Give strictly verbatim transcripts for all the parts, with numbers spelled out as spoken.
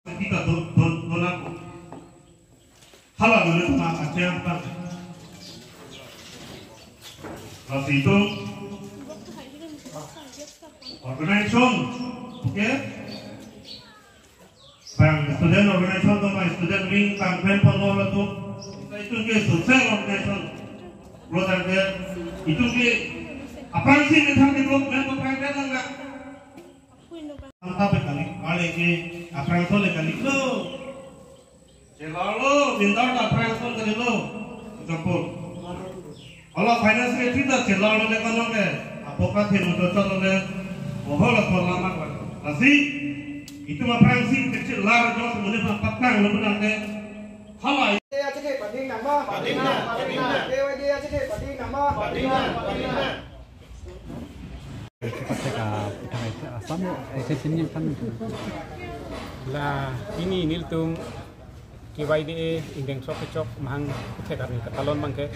Kita do do do laku. Hala dulu cuma Aceh apa? Masih itu organization, oke? Bang student organization atau bang student wing bang pem pon lo tu. Kita itu ke social organization. Lo tangke itu ke apa sih kita itu member bang dia nggak? Anta pe kali, kali ke aphrangso le kali lo. Chelalo, mindar ta aphrangso kali lo. Jampur. Hala finance secretary ta chelalo le kono ke. Apo ka theno to chalo le. Oho la to lama ko. Lasi, itu ma aphrangsi kecil lar jo semuanya pa patang lo benang ke. Hala. Dia aja deh, banding nama. Banding nama, banding nama. Dia aja deh, banding nama. Banding nama, banding nama. Pathek aputhak isi asam isi sini kan. La pini nelitum K Y D A ingdeng throk kechok mahang pathek arni katalon abangke.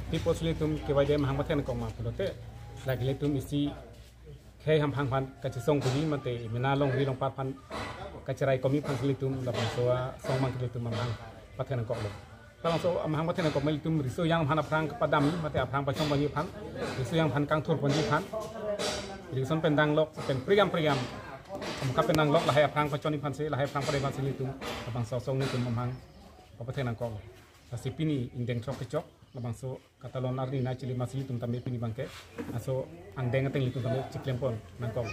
Pi apotsi nelitum K Y D A mahang pathek nangkok ma pulote, lake nelitum isi khei hamphang aphan kachesong puli mate mena longri longpat aphan kacherai komi aphan nelitum labangso asong abangke nelitum mahang pathek nangkoklo. Labangso amahang pathek nangkok ma ilitum riso yang aphan aphrang kepadam mate aphrang pachong ponji aphan, riso yang aphan kangthur ponji aphan. Irrigation pen danglok pen pregam pregam. Amka pen danglok lahai aphrang pachon aphansi, lahai aphrang padam aphansi ilitum labangso asong nelitum amahang pathek nangkoklo. Lasi pini ingdeng throk kechok labangso katalon arni na chili masi ilitum tame pini abangke aso angdeng ateng ilitum tame chiklem pon nangkok.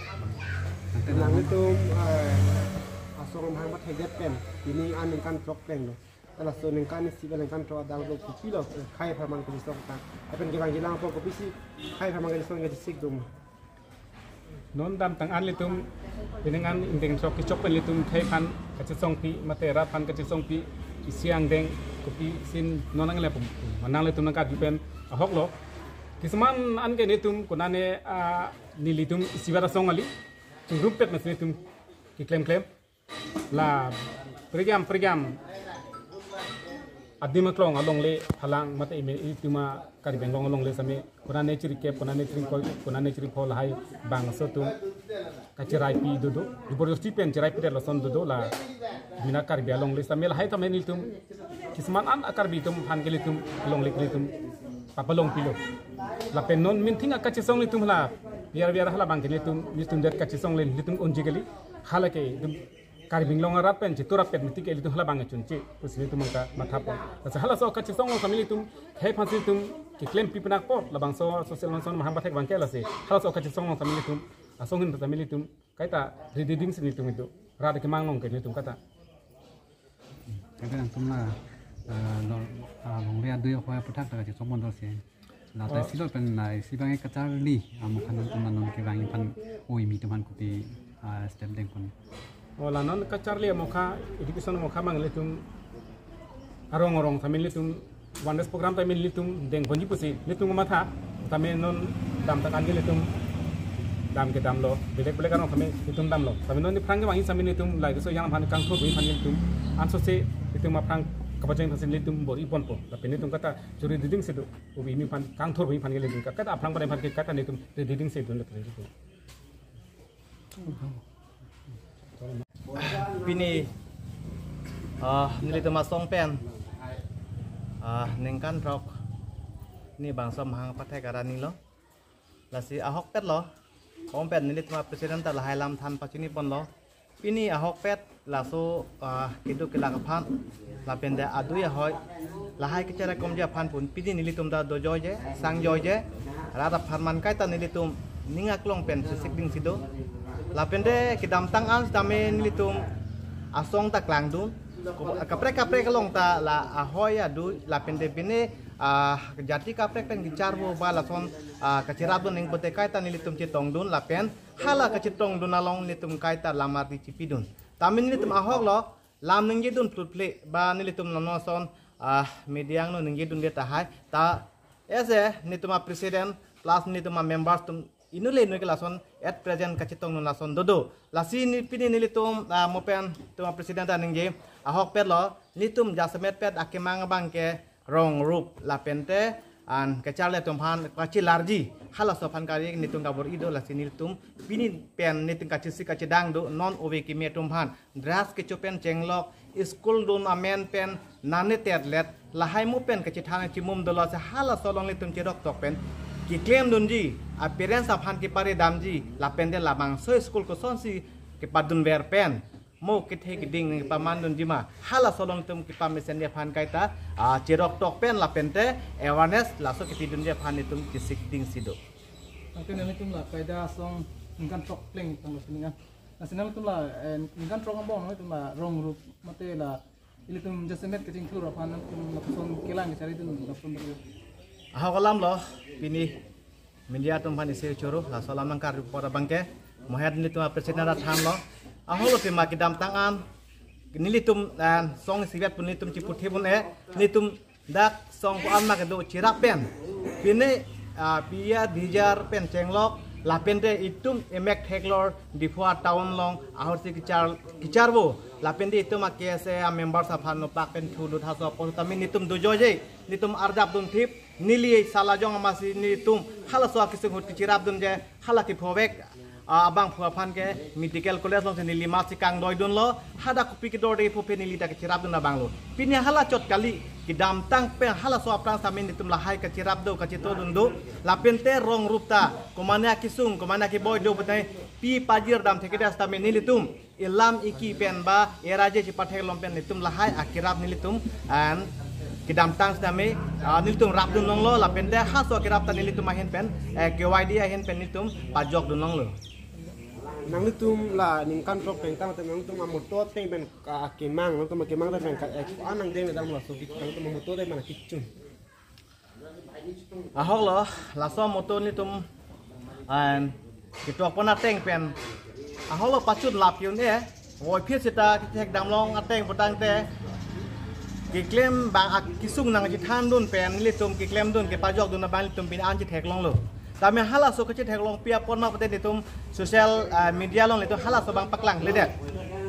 Nang ilitum, eh, asong amahang pathekdet pen pini an ningkan throk plenglo. Laso ningkan isi ba ningkan throk adang lo kopilo khei aphan mang kachesong ta. Lapen kevang jilang apor kopisi khei aphan mang kachesong kachesik dum. Non damtang an ilitum, pining an ingdeng throk kechok pen ilitum khei aphan kachesongpi mate rat aphan kachesongpi isi angdeng kopi sin non angle pum. Manang ilitum nangkarju pen ahoklo. Kisman an ke nelitum konane, ah, nelitum isi bar asong kali. Chingrumpet masi nelitum keklem klem. La pregam pregam adim aklong alongle phalang mate ime itum a Karbi Anglong alongle same konane chirikep, konane chiringkoi, konane chiringpho lahai bangso atum kachiraipi dodo, jabardasti pen chiraipi det lason dodo la mena Karbi alongle same lahai tame nelitum kisman an a Karbi atum aphan ke nelitum alongle ke nelitum papalongpilo. Lapen non minthing akachesong nelitum hala biar biar hala abangke nelitum nelitum det kachesong le nelitum unji kali hala ke itum Karbi Anglong arat pen chitur apet miti ke ilitum hala abang chunche pusi ilitum angka matha pon. Lasi halaso kachesong along same ilitum khei aphansi ilitum keklempi pen akpor labangso social nonson mahang pathek abangke lasi halaso kachesong along same ilitum asong hin same ilitum kaita rididing si ilitum itum rat kemang along ke ilitum kaita. Kaita nangtum la, eh, lo, ah, longle adui ahoi aputhak ta kachesong pon dosi. La ta isi lo pen la isi abang kacharli amokha nangtum non kevang aphan oi mi atum aphan kopi, ah, step deng pon. O la non kacharli amokha education amokha abang ilitum arong arong tame ilitum awareness program tame ilitum deng ponji pusi ilitum matha tame non damtang an ke ilitum dam ke damlo belek belek arong tame ilitum damlo tame non ni aphrang kevang same ilitum la riso yang aphan kangthur aphan ilitum ansose ilitum aphrang kapacheng aphan ilitum bor-i ponpo lapen ilitum kaita churi diding si do. Ubi mi aphan kangthur mi aphan ke ledun ka. Kaita aphrang pada aphan ke kaita nelitum rididing si dun le rididing. Pini, ah, nelitum asong pen, ah, ningkan throk ni bangso mahang pathek arni lo. Lasi ahokpet lo. Ahokpet nelitum a president ta lahai alam than pachini ponlo. Pini ahokpet laso, ah, keduk kelak aphan lapen de adui ahoi lahai kechara komji aphan pun pini nelitum ta dojoije, sangjoije, rat aphan man kaita nelitum ning aklong pen sisik ding si do. Lapen de kedamtang an sitame nelitum asong ta klangdun. Kaprek kaprek along ta la ahoi adui lapen de pini, ah, jati kaprek pen kecharvo ba lason, ah, kachirapdun ning pute kaita nelitum chetongdun lapen hala kachetongdun along nelitum kaita lamar di chipidun. Tame nelitum ahok lo, lam ningjedun plutple, ba nelitum non ason, ah, media angno ningjedunde tahai, ta ese nelitum a president, plus nelitum a members atum, inut le inut ke lason, at present kachetongdun lason dodo. Lasi ni pini nelitum, ah, mo pen, tum a president ta ningje, ahokpet lo, nelitum jasemetpet akemang abang ke, rong rup lapen te, an kacharli atum aphan kachelarji, halaso aphan kali nelitum kabor-i do. Lasi nelitum pini pen nelitum kachesik kachedang do, non ove kimi atum aphan, dress kecho pen chenglok, school dun amen pen nane tetlet, lahai mo pen kachethan chimum dolo, si halaso along nelitum cheroktok pen keklemdunji, a parents aphan kepare damji, lapen te labangso school kosonsi kepadunver pen mo kethe keding nangpamandunji ma, halaso along nelitum kepamesenji aphan kaita, ah, cheroktok pen lapen te awareness laso kepidunji aphan nelitum kesik dingsi do. Angke nanglitum la kaida asong ningkan throk pleng tanglo sining an. Lasi nanglitum la, eh, ningkan throk angbong nanglitum la rong rup mate la ilitum jasemet kachingthur aphan nangtum lapuson kelang kecharidun lapuson betul. Ahok alam lo, pini media atum aphan isi choro, laso alam nangkarju apor abangke, mohet nelitum a president ra thanlo. Ahok lo pima kedamtang an nelitum, eh, song isivet pu nelitum chiputhip un-e, nelitum dak song ko-an ma kedo cherap pen, pini, ah, pia dijar pen chenglok, lapen te itum emek theklor Diphu town along ahorsi kechar, kecharvo, lapen te itum a K S A a members aphan nopak pen thulut haso apor tame nelitum dojoje, nelitum arjap dunthip, neli salajong amatsi nelitum halaso akesung ahut kecherapdunje, hala kephovek, ah, abangphu aphan ke medical college alongsi neli amatsi kangdoidunlo, hadak kopi kedorde phu pen neli ta kecherapdun abang lo. Pini hala chot kali, kedamtang pen halaso aphrang tame nelitum lahai kacherap do, kachetodun do, lapen te rong rup ta, komane akesung, komane akeboi do pute, pi pajir dam thekthe tame nelitum elam eki pen ba eraje chepatheklong pen nelitum lahai akerap nelitum an kedamtang tame, ah, nelitum rapdun longlo, lapen te halaso akerap ta nelitum ahin pen, eh, K Y D ahin pen nelitum pajokdun longlo. Nanglitum la ningkan throk pen tang te nanglitum amoto ateng pen ka akemang, nanglitum akemang ta pen ka, eh, anang deng damlo, so nanglitum amoto ateng pen kechun. Ahok lo, laso amoto nelitum an ketok pon ateng pen, ahok lo pachun lap yun e, voiphit seta kethek damlong ateng putangte keklem abang akesung nangchethandun pen nelitum keklemdun kepajokdun abang nelitum pini an chetheklonglo. Tame halaso kachetheklong pi apot ma pute nelitum social, ah, media along nelitum halaso abang paklangledet.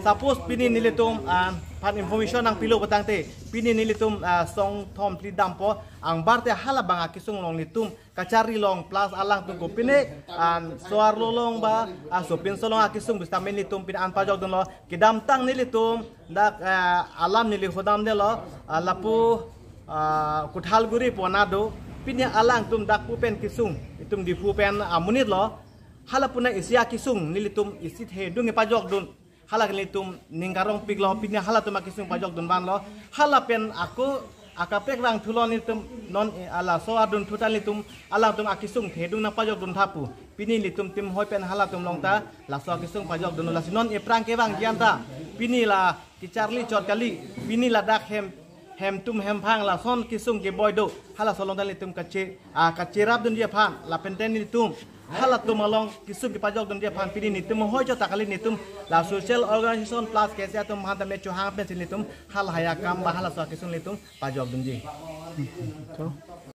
Suppose pini nelitum, ah, aphan information nangpilo putangte, pini nelitum, ah, song thom phli dampo, angbarte hala abang akesung along nelitum kacharli long plus alangtum kopine, ah, so-arlo along ba, ah, sopinso along akesung bistame nelitum pini an pajokdunlo. Kedamtang nelitum dak, ah, alam neli hodamdelo, ah, lapu, ah, Kothalguri pona do, pini alangtum dak pu pen kesung, itum Diphu pen amonit lo, hala pu na isi akesung nelitum isi thedung epajokdun. Hala ke nelitum ning karongpiklo, pini halatum akesung pajokdun vanlo. Hala pen ako akaprek vangthulo nelitum non, eh, laso adunthu ta nelitum alangtum akesung thedung nangpajokdun tha pu. Pini nelitum tim hoi pen halatum along ta laso akesung pajokdun, lasi non ephrang kevangji an ta pini la kecharli chot kali, pini ladak hem, hemtum hemphang lason kesung keboi do, halaso along ta nelitum kache, ah, kacherapdunji aphan, lapen te nelitum halatum along kesung kepajokdunji aphan pini nelitum hoi chot ta kali, nelitum la social organization plus K S A atum aphan tame chohang pensi nelitum halahai akam ba halaso akesung nelitum pajokdunji.